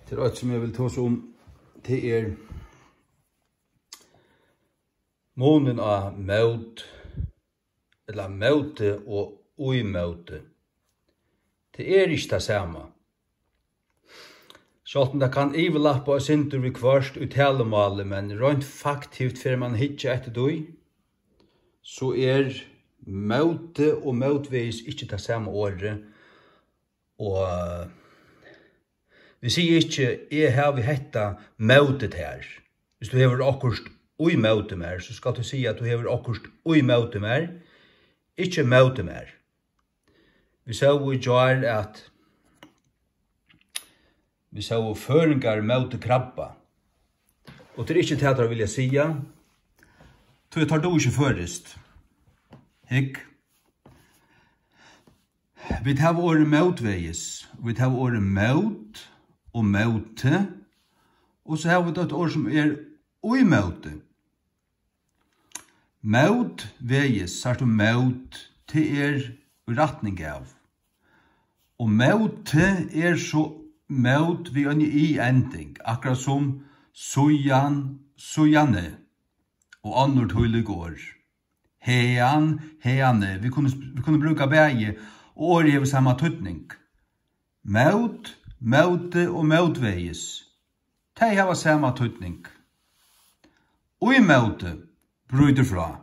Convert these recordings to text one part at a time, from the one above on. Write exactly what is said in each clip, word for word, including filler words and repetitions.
Tað er eitt, sum eg vil tosa um. Tað er munin á mót, ella móti og ímóti. Tað er ikki tað sama. Sjálvt um tað kann yvirlappa eitt sindur viðhvørt í talumáli, men reint faktivt fer mann at hyggja eftir tí, so er móti og mótvegis ikki tað sama orðið. Og vit siga ikki, "Eg havi hetta móti tær." Viss tú hevur okkurt í móti mær, so skalt tú siga, at tú hevur okkurt í móti mær, ikki móti mær. Vit sóu í gjár, at vit sóu føroyingar móti krabba. Og tað er ikki tað, teir vilja siga, tí teir duga ikki føroyskt. Hygg. Vit hava orðið mótvegis, vit hava orðið mót og móti, og so hava vit eitt orð, sum er ímóti. Mótvegis, sært tú, mót, tað er í rætning av. Og móti er so mót við eini i-ending, akkurát sum síðan, síðani og onnur tílík orð. Haðan, haðani. Vit kunnu, vit kunnu brúka bæði, og orðið hevur sama týdning. Mót, móti og mótvegis. Tey hava sama týdning. Ímóti, brýtur frá.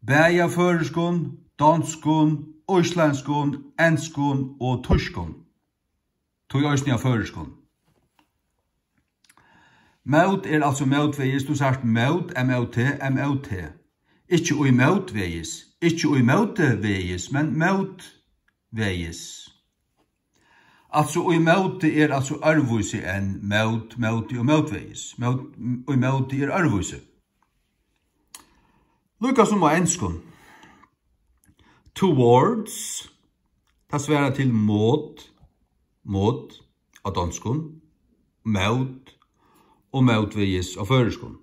Bæði á føroyskum, donskum, íslendskum, enskum og týskum. Tí eisini á føroyskum. Mót er altso mótvegis, tú sært mót, M Ó T, M Ó T. Ikki í mótvegis, ikki í móti vegis, men mótvegis. Altso í móti er altso øðrvísi enn mót, móti og mótvegis. Mót, í móti er øðrvísi. Líka sum á enskum. Towards, tað svarar til mót, mót á donskum, mót og mótvegis á føroyskum.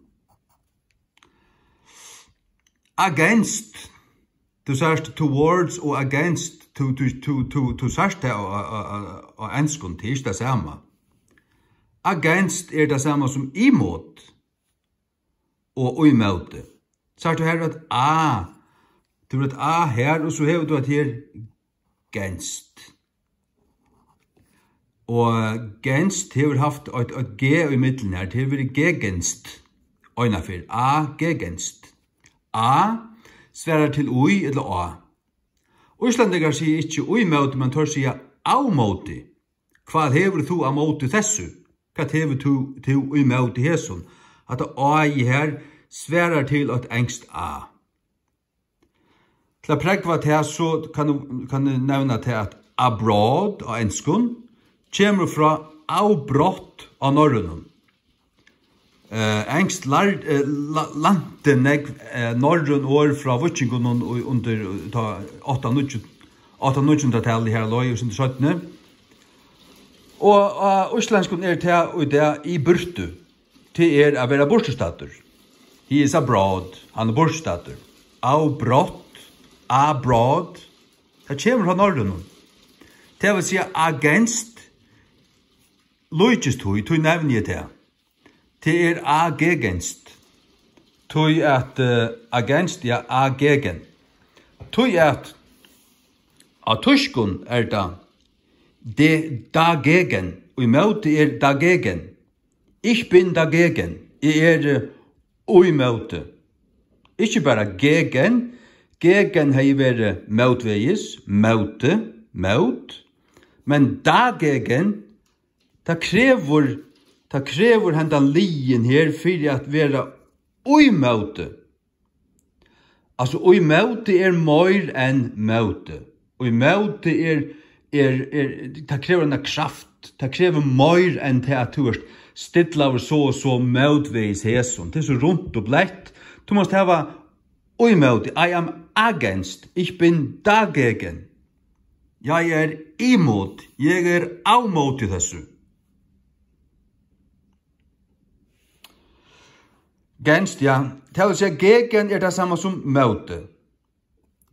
Against, tú sært towards og against, tú, tú, tú, tú, tú sært tað á, á, á, á, á enskum, tað er ikki tað sama. Against er tað sama sum ímót og ímóti. Sært tú, her er eitt A. Tú hevur eitt A her, og so hevur tú eitt her, genst. Og genst hevur havt eitt, eitt G í millum her. Tað hevur verið gegenst. Einaferð. A, gegenst. A svarar til í ella á. Íslendingar siga ikki ímóti, men teir siga á móti. Hvat hevur tú á móti tessu? Hvat hevur tú, tú ímóti hesum? Hatta áið her svarar til eitt enskt A. Til at prógva tað, so kann tú, kann tú nevna tað, at abroad á enskum kemur frá avbrot á norrønum. Eh, enskt lær-, eh, la-, lænti nógv, eh, norrøn orð frá víkingunum í, undir, eh, tá átta, níggju, átta, níggjundatalið her leið, og sindur seinni. Og á íslendskum er tað í dag í burtu. Tað er at vera burturstaddur. He is abroad. Hann er burturstaddur. Avbrot, abroad. Tað kemur frá norrønum. Tað vil siga against, líkist tí, tí nevni eg tað. Tað er agegenst. Tí at, eh, against, ja, agegen. Tí at á týskum er tað de, dagegen, og ímóti er dagegen. Ich bin dagegen, eg eri, eh, ímóti. Ikki bara gegen, gegen hevði verið mótvegis, móti, mót, men dagegen, tað krevur, tað krevur hendan liðin her fyri at vera ímóti. Altso, ímóti er meir enn móti. Ímóti er, er, er, tað krevur eina kraft. Tað krevur meir enn tað, at tú ert stillaður so og so mótvegis hesum. Tað er so runt og bleytt. Tú mást hava ímóti. I am against. Ich bin dagegen. Eg eri ímóti. Eg eri á móti hesum. Genst, ja. Tað vil siga, gegen er tað sama sum móti.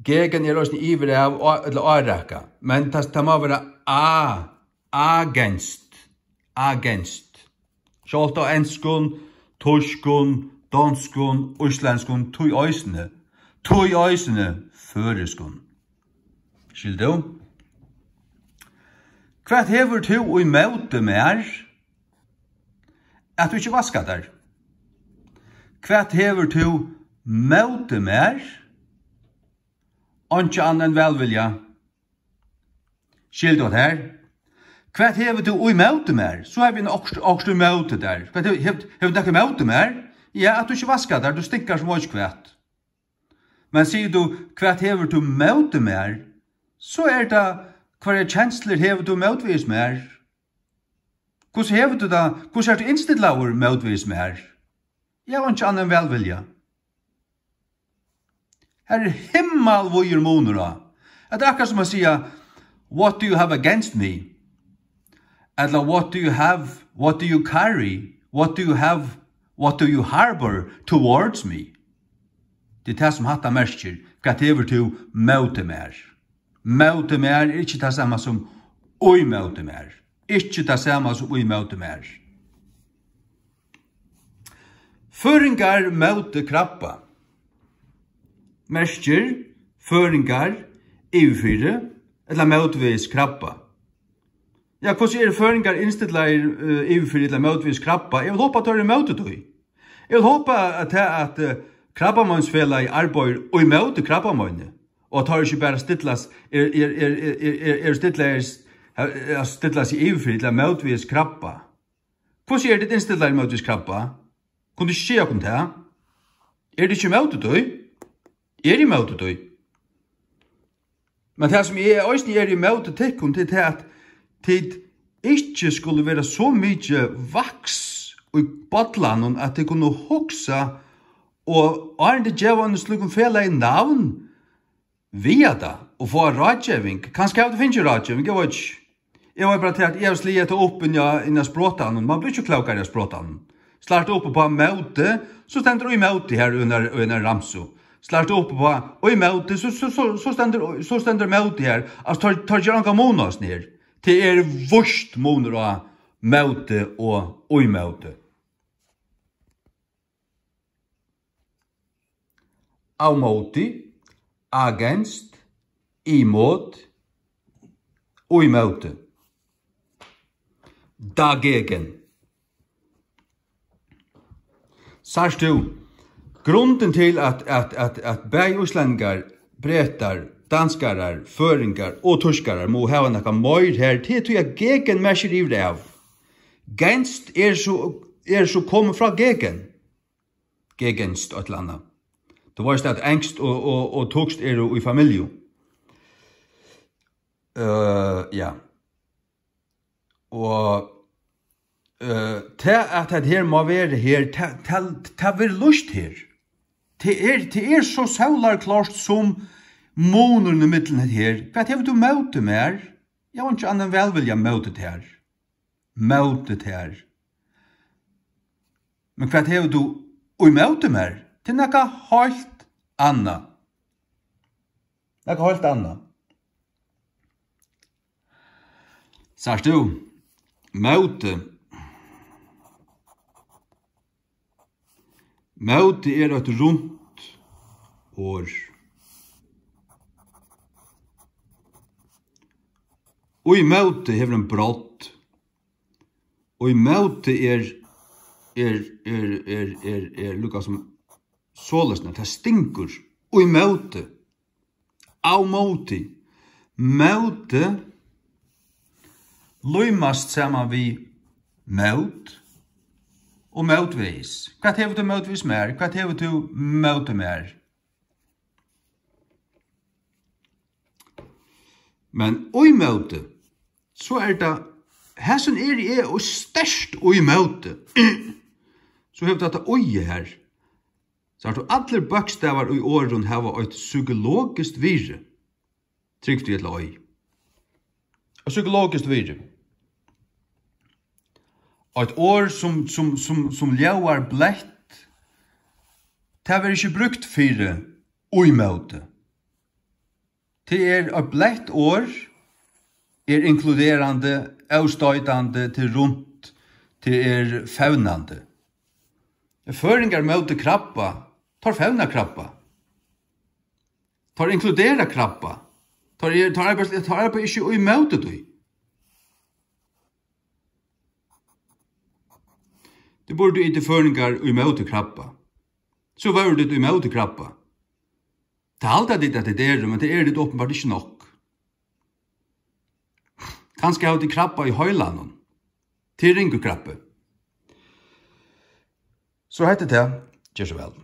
Gegen er eisini yvir av, á, ella áraka. Men tað, tað má vera a, agenst. against. Sjálvt á enskum, týskum, donskum, íslendskum, tí eisini, tí eisini føroyskum. Skilur tú? Hvat hevur tú ímóti mær, at tú ikki vaskar tær? Hvat hevur tú móti mær? Einki annað enn vælvilja. Skilur tú hatta her? Hvat hevur tú ímóti mær? So havi eg okkurt, okkurt ímóti tær. Hvat hevur, hevur, hevur tú nakað ímóti mær? Ja, at tú ikki vaskar tær, tú stinkar sum veit ikki hvat. Men sigur tú, hvat hevur tú móti mær? So er tað, hvørjar kenslur hevur tú mótvegis mær? Hvussu hevur tú tað? Hvussu ert tú innstillaður mótvegis mær? Eg havi einki annað enn vælvilja. Her er himmalvíður munur á. Hetta er akkurát sum at siga, "What do you have against me?" Ella, "What do you have, what do you carry? What do you have, what do you harbor towards me?" Tað er tað sum hatta merkir. Hvat hevur tú móti mær? Móti mær er ikki tað sama sum ímóti mær. Ikki tað sama sum ímóti mær. Føroyingar móti krabba. Merkir føroyingar yvirfyri ella mótvegis krabba. Ja, hvussu eru føroyingar innstillaðir, eh, yvirfyri ella mótvegis krabba? Eg vil hopa, at teir eru ímóti tí. Eg vil hopa, at tað, at, eh, Krabbameinsfelagið arbeiðir ímóti krabbameini, og at teir ikki bara stillast, er, er, er, er, er, er stillaðir, eh, stilla seg yvirfyri ella mótvegis krabba. Hvussu eru tit innstillaðir mótvegis krabba? Kunnu tit ikki siga okkum tað? Eru tit ikki ímóti tí? Eg eri ímóti tí. Men tað, sum eg eisini eri ímóti tykkum, tað er tað, at tit ikki skulu vera so mikið vaks í bollanum, at tit kunnu hugsa, og áðrenn tit geva einum slíkum felagi navn, viga tað og fáa ráðgeving. Kanska hava tit fingið ráðgeving, eg veit ikki. Eg veit bara til, at eg havi sligið hetta upp inni á, inni á sprotanum. Man blívur ikki klókari av sprotanum. Slart upp upp á móti, so stendur ímóti her í einari, í einari ramsu. Slart upp upp á ímóti, so, so, so, so stendur, so stendur móti her. Altso, teir, teir gera ongan mun á hesum her. Tað er víst munur á móti og ímóti. Á móti, against, ímót, ímóti. Dagegen. Sært tú, grundin til, at, at, at, at bæði íslendingar, bretar, danskarar, føroyingar og týskarar mugu hava nakað meir her, tað er tí, at gegen merkir yvir av. Genst er so, er so komið frá gegen. Gegenst eitt ella annað. Tú veist, at enskt og, og, og týskt eru í familju. Øh, ja. Og, øh, tað, at hetta her má vera her, tað, tað, tað verður lýst her. Tað er, tað er so sólarklárt sum munurin ímillum hetta her. Hvat hevur tú móti mær? Eg havi einki annað enn vælvilja móti tær. Móti tær. Men hvat hevur tú ímóti mær? Tað er nakað heilt annað. Nakað heilt annað. Sært tú? Móti. Móti er eitt runt orð. Ímóti hevur ein brodd. Ímóti er, er, er, er, er, er líka sum soleiðis, at tað stingur. Ímóti. Á móti. Móti límast saman við mót og mótvegis. Hvat hevur tú mótvegis mær? Hvat hevur tú móti mær? Men ímóti, so er tað, hasin eri eg og sterkt ímóti. So hevur tú hetta í her. Sært tú, allir bókstavar í orðum hava eitt psykologiskt virði. Trúgv tí ella ei. Eitt psykologiskt virði. Eitt orð sum, sum, sum, sum ljóðar bleytt, tað verður ikki brúkt fyri ímóti. Tað er eitt bleytt orð, er inkluderandi, óstoytandi, til runt, Tað er fevnandi. Føroyingar móti krabba, teir fevna krabba. Teir inkludera krabba. Teir er, teir arbeiða, teir arbeiða ikki ímóti tí. Tað burdi itið føroyingar ímóti krabba. So vóru tit ímóti krabba. Tað halda tit, at tit eru, men tað eru tit openbart ikki nokk. Kanska hava tit krabba í heilanum. Tað er ringur krabbi. So hetta er tað. Ger so væl.